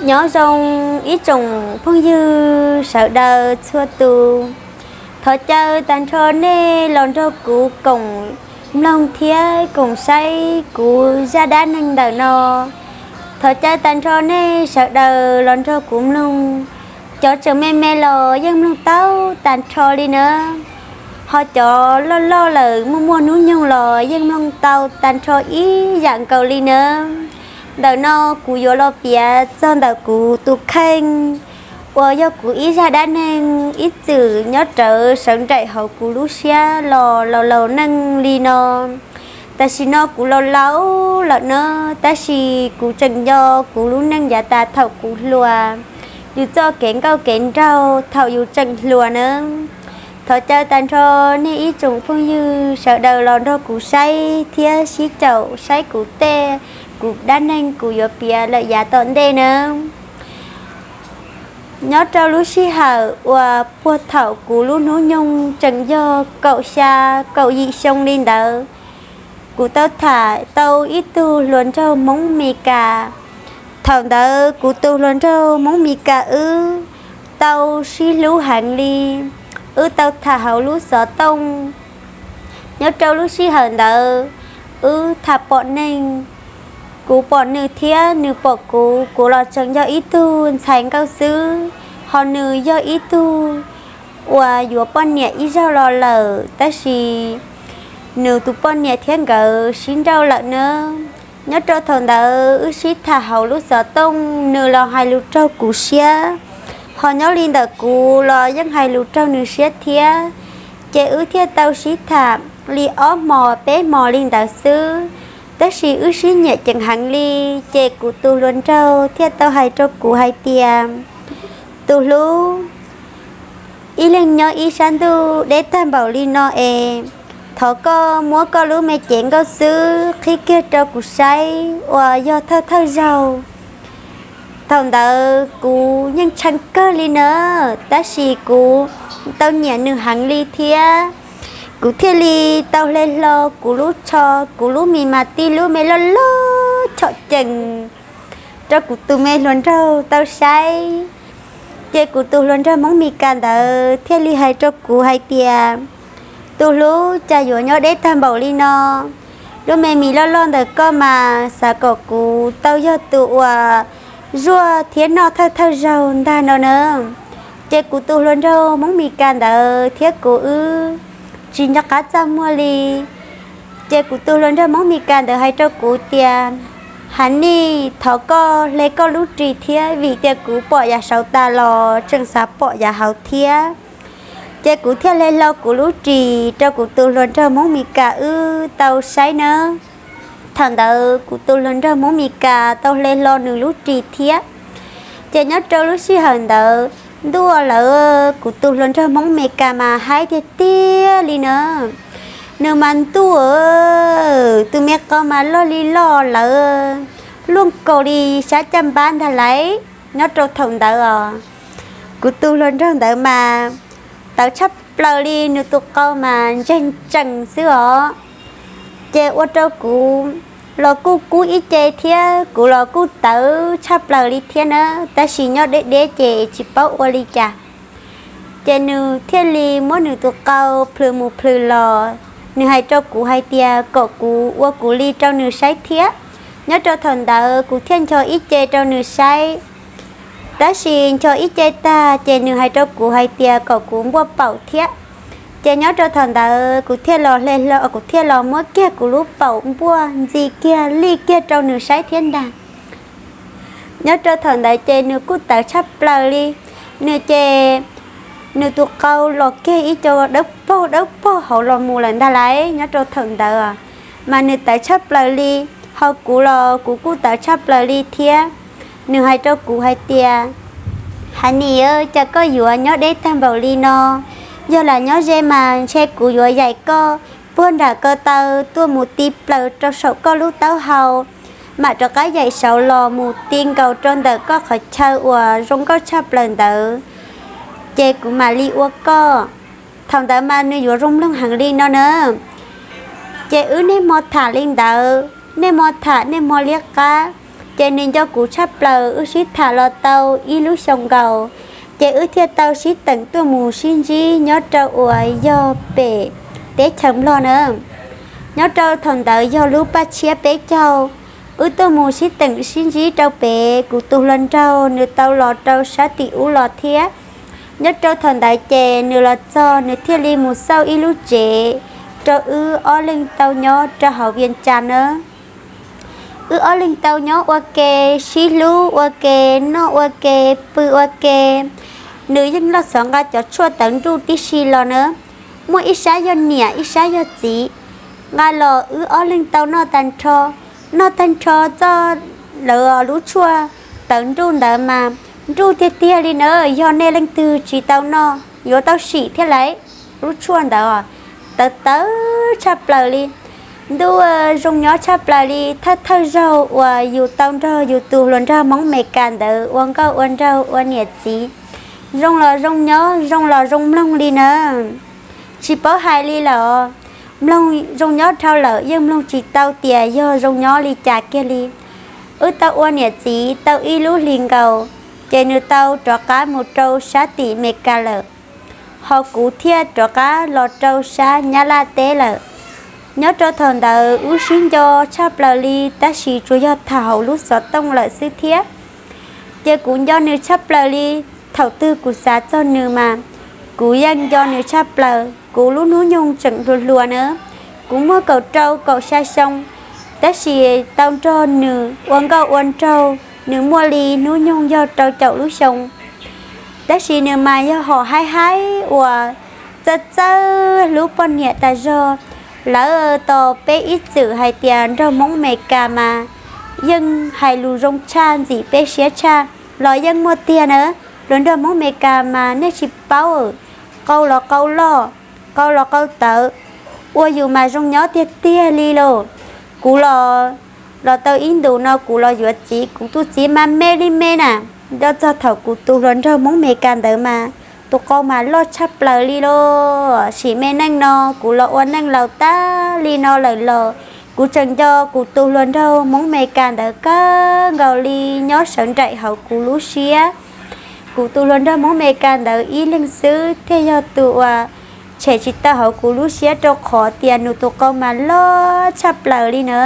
Nyob zoo ib tsoom phooj ywg sawv daws txhua tus. Thov caw tag nrho nej los nrog kuv koom mloog thiab koom saib kuv zaj dab neeg ntawm no. Thov caw tag nrho nej sawv daws los nrog kuv mloog. Cov tseem me me los yeej mloog tau tag nrho li nawb. Ho cov loj loj lawm muaj muaj hnub nyoog los yeej mloog tau tag nrho ib yam nkaus li nawb. Ntawm no kuv yuav los piav txog ntawm kuv tus kheej uas yog kuv ib zaj dab neeg ib txwm nyob rawv sawv nraim hauv kuv lub siab los laus laus neej li no. Tam sim no kuv laus laus lawm nawb, tab sis kuv tseem nco kuv lub neej yav tas thaum kuv hluas, yus txoj kev nkauj kev nraug thaum yus tseem hluas nawb. Thov caw tag nrho nej ib tsoom phooj ywg sawv daws los nrog kuv saib thiab sib caum saib kuv tej, kuv dab neeg kuv yuav piav lawm yav tom ntej nawb. Nyob rau lub sij hawm uas puag thaum kuv lub hnub nyoog tseem yog kaum xya kaum yim xyoo li ntawd, kuv tau tham tau ib tug hluas nraug Hmoob Mes Kas. Thaum ntawd kuv tus hluas nraug Hmoob Mes Kas wb tau sib hlub heev li, wb tau tham hauv lub xov tooj. Nyob rau lub sij hawm ntawd, wb tham pom neeg, kuv pom nws thiab nws pom kuv, kuv los tseem yog ib tug ntxhais nkauj xwb, ho nws yog ib tug uas yuav poj niam ib zaug los lawm, tab sis nws tus poj niam thiab nkawd sib nrauj lawm nawb. Nyob rau thaum ntawd wb sib tham hauv lub xov tooj, nws los hais lus raug kuv siab, ho nyob li ntawm kuv los yeej hais lus raug nws siab thiab. Ces wb thiaj tau sib tham li ob hmos peb hmos li ntawd xwb, tab sis wb sib nyiam ceev heev li. Ces kuv tus hluas nraug thiaj tau hais rau kuv hais tias, tus hlub, ib leeg nyob ib sab ntuj deb tag npaum li no es, thov koj muab koj lub me cev nkauj xwb qhib kiag rau kuv saib uas yog thawj thawj zaug. Thaum ntawd kuv yeej tshee kawg li na, tab sis kuv tau nyiam nws heev li thiab. Kuv thiaj li tau hle hlo kuv lub tsho, kuv lub mis mas tij lub me loj loj chom cees rau kuv tus me hluas nraug tau saib. Ces kuv tus hluas nraug Hmoob Mes Kas ntawd thiaj li hais rau kuv hais tias, tus hlub, cas yuav nyob deb tag npaum li no? Lub me mis loj loj ntawm koj mas xav kom kuv tau yog tus uas zuaj thiab noj thawj thawj zaug ntag no na. Ces kuv tus hluas nraug Hmoob Mes Kas ntawd thiab kuv wb tsis nco qab txaj muag li. Ces kuv tus hluas nraug Hmoob Mes Kas ntawd hais rau kuv tias, Hav Nis, thov koj hle koj lub ris thiab, vim tias kuv pom yav saud tas los tseem xav pom yav hauv thiab. Ces kuv thiaj hle hlo kuv lub ris rau kuv tus hluas nraug Hmoob Mes Kas wb tau saib nawb. Thaum ntawd kuv tus hluas nraug Hmoob Mes Kas tau hle hlo nws lub ris thiab. Ces nyob rau lub sij hawm ntawd, ntuj lawm, kuv tus hluas nraug Hmoob Mes Kas mas haib tiag tiag li na. Nws mas ntuj, tus me qau mas loj li loj lawm, luaj nkaus li sab caj npab ntag lauj. Nyob rau thaum ntawd os, kuv tus hluas nraug ntawd mas tawv tshaj plaws li, nws tus qau mas ntseeg tsees xwb os. Ces ua rau kuv los kuj kub ib ce thiab, kuv los kuj tawv tshaj plaws li thiab na, tab sis nyob deb deb ces tsis paub ua li cas. Ces nws thiaj li muab nws tus qau plhws mus plhws los, nws hais rau kuv hais tias kom kuv ua kuv li rau nws saib thiab. Nyob rau thaum ntawd kuv thiaj ncho ib ce rau nws saib. Tab sis ncho ib ce tag ces nws hais rau kuv hais tias kom kuv npuaj paum thiab. Ces nyob rau thaum ntawd kuv thiaj los hle hlo, kuv thiaj los muab kiag kuv lub paum npuaj ntxi kiag lij kiag rau nws saib thiab ntag. Nyob rau thaum ntawd ces nws kuj tawv tshaj plaws li. Nws ces nws tus qau los kiag ib co dawb paug dawb paug hauv los mus lawm ntag lauj. Nyob rau thaum ntawd mas nws tawv tshaj plaws li, ho kuv los kuv kuj tawv tshaj plaws li thiab. Nws hais rau kuv hais tias, Hav Nis, cas koj yuav nyob deb tag npaum li no? Yog lam nyob ze mas ntshe kuv yuav yaim koj puag nram ko taw tuaj mus ti plaws rau saum koj lub taub hau, mam rov qab yaim saud los mus ti nkaus rau ntawm koj qhov chaw uas zoo nkauj tshaj plaws ntawd, ces kuv mam li ua koj. Thaum ntawd mas nws yuav zoo mloog heev li no na. Ces wb niaj hmo tham li ntawd, niaj hmo tham niaj hmo liab qab. Ces nws nco kuv tshaj plaws, wb sib tham los tau ib lub xyoo nkaus, ces wb thiaj tau sib teem tuaj mus sib ntsib nyob rau uas yog pem teb chaws Nplog na. Nyob rau thaum ntawd yog lub paj tshiab peb caug, wb tuaj mus sib teem sib ntsib rau pem, kuv tus hluas nraug nws tau los rau sab tim ub los thiab. Nyob rau thaum ntawd ces nws los txog nws thiaj li mus xauj ib lub tsev rau wb ob leeg tau nyob rau hauv Vias Cas na. Wb ob leeg tau nyob ua ke, sib hlub ua ke, noj ua ke, pw ua ke. Nws yeej loj xov nqa cov tshuaj tawv nruj tib si los na, muaj ib sab yog niam ib sab yog txiv, nqa los wb ob leeg tau noj tag nrho. Noj tag nrho txoj lawv lub tshuaj tawv nruj ntawd mas nruj tiag tiag li na, yog nej leej twg tsis tau noj yuav tau sim thiab lauj. Lub tshuaj ntawd tawv tawv tshaj plaws li. Ntuj, zoo nyob tshaj plaws li, thawj thawj zaug uas yus tau nrog yus tus hluas nraug Hmoob Amelikas ntawd ua nkauj ua nraug ua niam txiv. Zoo los zoo nyob, zoo los zoo mloog li na. Tsis paub hais li lawm, mloog zoo nyob dhau lawm yeej mloog tsis tau tias yog zoo nyob li cas kiag li. Wb tau ua niam txiv tau ib lub hlis nkaus, ces nws tau rov qab mus rau sab tim Amelikas lawm, ho kuv thiaj rov qab los rau sab Nyab Laj teb lawm. Nyob rau thaum ntawd wb sib nco tshaj plaws li, tab sis tsuas yog tham hauv lub xov tooj lawm xwb thiab. Ces kuv nco nws tshaj plaws li, thaum twg kuv xav txog nws mas kuv yeej nco nws tshaj plaws. Kuv lub hnub nyoog tseem hluas hluas na, kuv muaj kaum rau kaum xya xyoo, tab sis tau nrog nws ua nkauj ua nraug nws muaj li hnub nyoog yog rau caum lub xyoo. Tab sis nws mas yog hom haib haib uas txawj txawj hlub poj niam tas zog. Lawv tos peb ib txwm hais tias nrog Hmoob Amelikas mas yeej hais lus zoo tshaj ntxim peb siab tshaj los yeej muaj tiag na. Hluas nraug Hmoob Amelikas mas nej tsis paub, qau los qau loj, qau los qau tawv, ua yus mas zoo nyob tiag tiag li lauj. Kuv los, los tau ib ntus no kuv los yuav txiv, kuv tus txiv mas me li me na. Nco txog thaum kuv tus hluas nraug Hmoob Amelikas ntawd mas tus qau mas loj tshaj plaws li lauj. Sim me neej no kuv los ua neej laus tag li no lawm los kuv tseem nco kuv tus hluas nraug Hmoob Amelikas ntawd kawg nkaus li, nyob sawv nraim hauv kuv lub siab. Kuv tus hluas nraug Hmoob Amelikas ntawd ib leeg xwb thiaj yog tus uas tshem tsis tau hauv kuv lub siab rau qhov tias nws tus qau mas loj tshaj plaws li na.